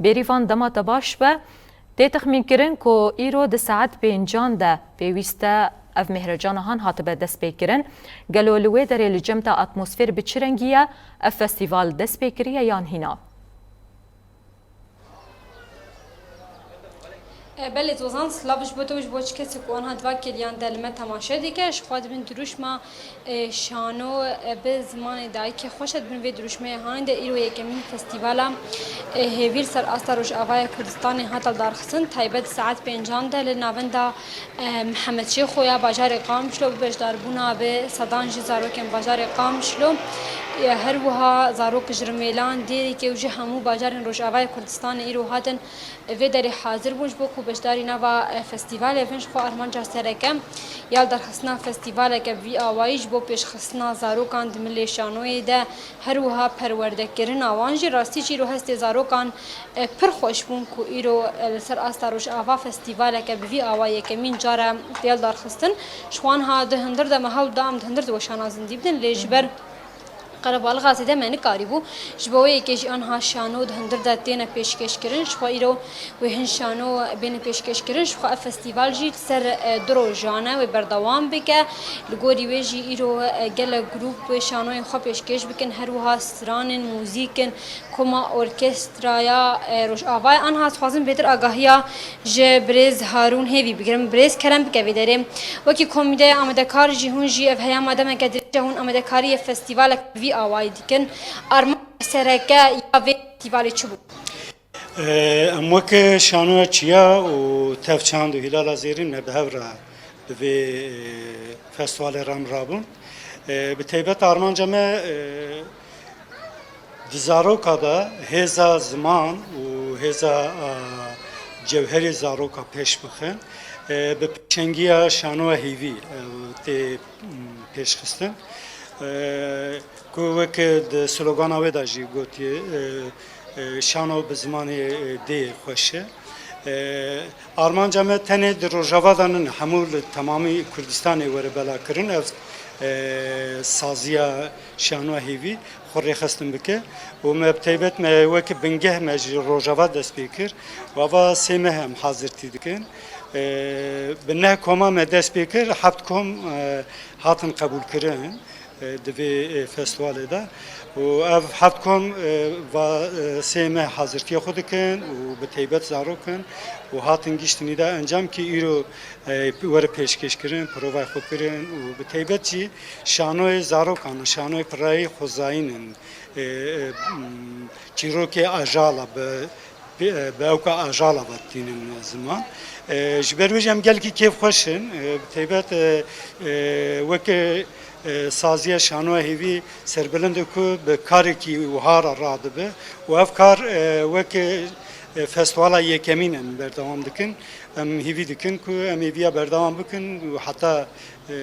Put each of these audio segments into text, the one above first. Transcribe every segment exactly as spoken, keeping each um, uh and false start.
Bêrîvan dema te baş be. Tê texmînkirin ku îro di saet pêncan de pêwîst e ev mêhrecana han hatibe destpêkirin. Gelo li wê derê li cem te atmosfêr bi çi rengî ye? Ev festîval dest pê kiriye yan hîna? E, belê Zozan, silav ji bo te û ji bo çi kesê ku anha di va kêliyan de li me temaşe dike. Ji xwe dibin dirûşma, e, şano, e, bi zimanê dayikê xweş e, dibin vê dirûşmeyê hanê de îro yekemîn festîvala, e, hêvî li ser asta Rojavaya Kurdistanê hate lidarxistin. Taybet saet pêncan de li navenda, e, Mihemed Şêxo ya bajarê Qamişlo bi beşdarbûna bi sedan jî zarokên bajarê Qamişlo, e, her wiha zarok ji Rimêlan, Dêrikê û ji hemû bajarên Rojavaya Kurdistanê îro hatin vê derê hazir bûn ji bo ku beşdarî nava, e, festîvalê bin. Ji xwe armanca sereke ya lidarxistina festîvaleke bi vî awayî ji bo pêşxistina zarokan di milê şanoyê de, her wiha perwerdekirina wan jî. Rastî jî îro hestê zarokan, e, pir xweş bûn ku îro, e, li ser asta Rojava festîvaleke bi vî awayî yekemîn car e tê lidarxistin. Ji xwe niha di hundir de me hewl da em di hundir de weşana zindî bidin, lê ji ber qerebalixa zêde me nikarîbû. Ji bo wê yekê jî anha şano di hundir de têne pêşkêşkirin. Ji xwe îro wê hin şano bêne pêşkêşkirin. Ji xwe ev festîval jî li ser, e, du rojan e, wê berdewam bike. Li gorî wê jî îro, e, gelek grûp wê şanoyên xwe pêşkêş bikin. Her wiha stranên muzîk in, koma orkestraya, e, Rojavayê. Anha dixwazim bêtir agahiya ji birêz Harûn Hêvî bigirim. Birêz kerem bike vê derê. Wekî komîteya amadekar jî hûn jî ev heyama demeke dirêj e hûn amadekariyê festîvalek bi vî awayî dikin. Armanca sereke ya vê festîvalê çi bû? Em weke şanoya çiya û tev çand û hîlala zêrîn me bi hev re bi vê, e, festîvalê re em rabûn. E, bi taybet armanca me, e, di zaroka de hêza ziman û hêza, a, cewherê zaroka pêş bixin. E, bi pêşengiya şanoya hêvî, e, tê, m, pêşxistin. E, ku weke di slogana wê de jî gotiye, e, e, şano bi zimanê, e, dê xweş e. E, armanca me tenê di Rojava de nîne, hemû li temamî Kurdistanê were belakirin ev, e, saziya şanoya hêvî xwe rêxistin bike û me bi taybet me weke bingeh me ji Rojava dest pê kir û ava sê meh em hazirtî dikin. E, bi neh koma me dest pê kir, heft kom, e, hatin qebûlkirin, e, di vê, e, festîvalê de. Û ev heft kom, e, va, e, sê meh hazirtiya xwe dikin û bi taybet zarok in û hatin gihîştinî de encam kî îro, e, were pêşkêşkirin, provayê xwe kirin û bi taybet jî şanoyê zarokan in, şanoyê pirayî xwezayîn in, e, e, m, çîrokê ajala bi pê-, bi ewka ajala ve tînin ziman. E, ji ber wê jî em gelkî kêfxweş in. E, bi taybet, e, e, weke, e, saziya şanoya hêvî serbilind e ku bi karekî wiha re radibe û ev kar, e, weke, e, festîvala yekemîn em berdewam dikin. Em hêvî dikin ku em hêviya berdewam bikin û heta e,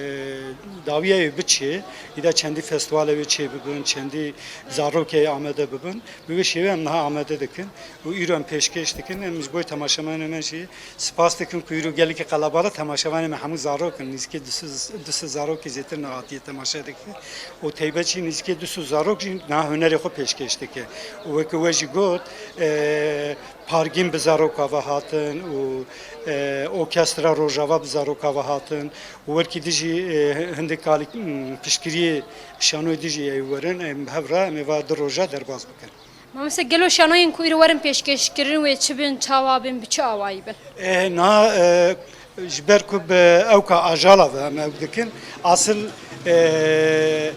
dawiya wê biçê, îda çendî festîvalê wê çê bibin, çendî zarokê amade bibin. Bi wê şêwê em niha amade dikin û îro em pêşkêş dikin. Em ji bo temaşevanê me jî spas dikin ku îro gelekî qelebalix, temaşevanê me hemû zarok in. Nîzikê du sed, du sed zarokê zêtir nehatiye temaşe dike û taybet jî nîzikê du sed zarok jî niha hunerê xwe pêşkêş dike. Û weke we jî got, e, Pargîn bi zaroka ve hatin û, e, orkestra Rojava bi zaroka ve hatin û welkî dijî, e, hindik alî, m, piştgiriyê şanoyê dijî ê werin, em bi hev re em ê va du roja derbas bikin. Mamoste, gelo şanoyên ku îro werin pêşkêşkirin wê çi bin, çawa bin, bi çi awayî bin? E, na, e, Ji ber ku bi ewka ajala ve em ew dikin, asil, e,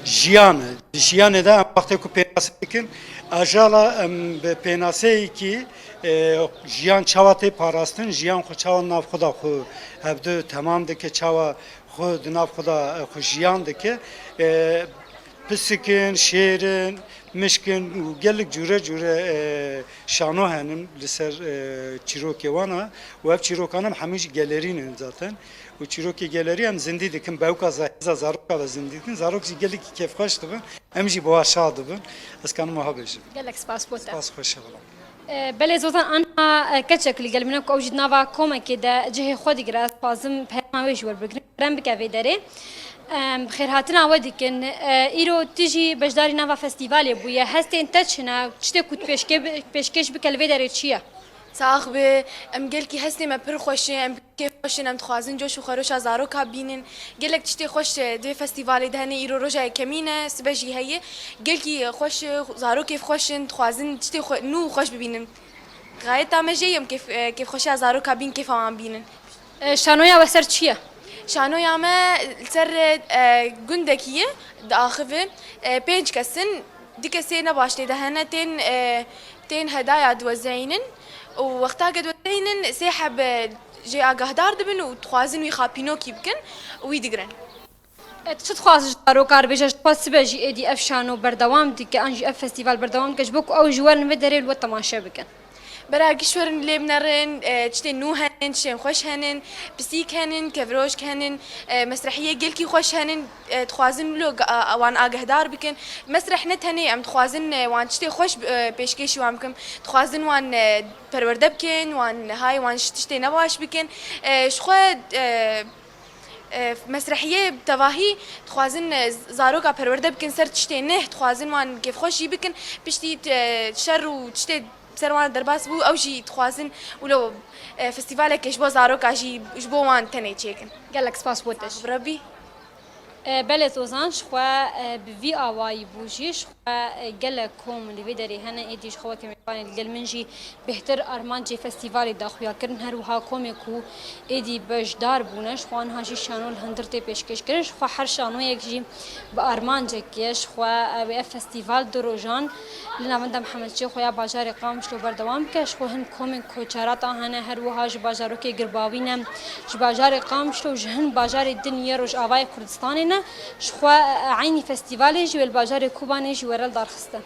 jiyan e. Di jiyanê de em wextê ku pênasê dikin, ajala em bi pênaseyekî, e, jiyan çawa tê parastin, jiyan xwe çawa nav xwe de xwe hevdu temam dike, çawa xwe di nav xwe de, e, xwe jiyan dike. E, Pisik in, şêr in, mişk in û gelek cûre cûre, e, şano henin li ser, e, çîrokê wan a û ev çîrokan em hemî jî gelerî ne zaten û çîrokê gelerî em zindî dikin, bi ewka za-, hêza zaroka ve zindî dikin. Zarok jî gelekî kêfxweş dibin, em jî bi wan şa dibin. Ez kanim wiha bêjim. Gelek spas bo te. Spas, xweş e, wela. E, belê Zozan, anha, e, keçek li gel min e ku ew jî di nava komekê de cihê xwe digire. Ez dixwazim peyama wê jî werbigirim. Kerem bike vê derê. Em, xêrhatina we dikin. E, îro tu jî beşdarî nava festîvalê bûye. Hestên te çi ne? Tiştê ku tu pêşke-, pêşkêş bike li vê derê çi ye? Sax bi, em gelkî hestê me pir xweş e, em kêf xweş in, em dixwazin coş û xeroşa zaroka bînin. Gelek tiştê xweş, e, di vê festîvalê de hene, îro roja yekemîn e, sibe jî heye. Gelkî xweş e, zarok kêf xweş in, dixwazin tiştê xwe-, nû û xweş bibînin. Xayeta me jê ye em kêf-, e, kêfxweşiya zaroka bîn, kêfa wan bînin. E, şanoya we ser çi ye? Şanoya me li ser, e, gundekî ye, diaxive. E, pênc kes in, du kesê ne baş tê de hene, tên, e, tên hedaya diwezeynin û wexta ke diwezeynin, sê heb, e, jê agahdar dibin û dixwazin wî xapînokî bikin û wî digirin. E, tu çi dixwazî ji zarokar bêje, ji xwe sibe jî êdî ev şano berdewam dike, an jî ev festîval berdewam dike, ji bo ku ew jî werin vê derê li we temaşe bikin? Bera giş werin lê binerin, e, tiştên nû henin, tiştên xweş henin, pisîk henin, kevirojk henin, e, mesrehiyê gelkî xweş henin, e, dixwazin wilo ga-, a-, wan agehdar bikin. Mesreh ne tenê em dixwazin, e, wan tiştê xweş, e, pêşkêşî wan bikin, dixwazin wan, e, perwerde bikin, wan hay wan ji tiştê nebaş bikin. E, ji xwe, e, E, mesrehiyê bi tevahî dixwazin, e, zaroka perwerde bikin ser tiştê neh, dixwazin wan kêfxweş jî bikin. Piştî, e, şer û tiştê ser wan derbas bû, ew jî dixwazin wilo, e, festîvalekê ji bo zaroka jî ji bo wan tenê çêkin. Gelek spas bo te jî. Bi Rebî. E, belê Zozan, ji xwe, e, bi vî awayî bû jî, ji xwe, e, gelek kom li vê derê hene, êdî ji xwe weke mêvanê li gel min jî bêhtir armancê festîvalê daxuya kirin. Her wiha komê ku êdî beşdar bûne, ji xwe niha jî şano li hundir tê pêşkêş kirin. Ji xwe her şanoyek jî bi armancek ye. Ji xwe, e, wê ev festîval du rojan li navenda Mihemed Şêxo ya bajarê Qamişlo berdewam bike. Ji xwe hin komên koçerata hene, her wiha ji bajarokê Girbawî ne, ji bajarê Qamişlo û ji hin bajarê din yê Rojavayê Kurdistanê ne. Ji xwe, e, eynî festîvalê jî wê li bajarê Kobanê jî were li dar xiste.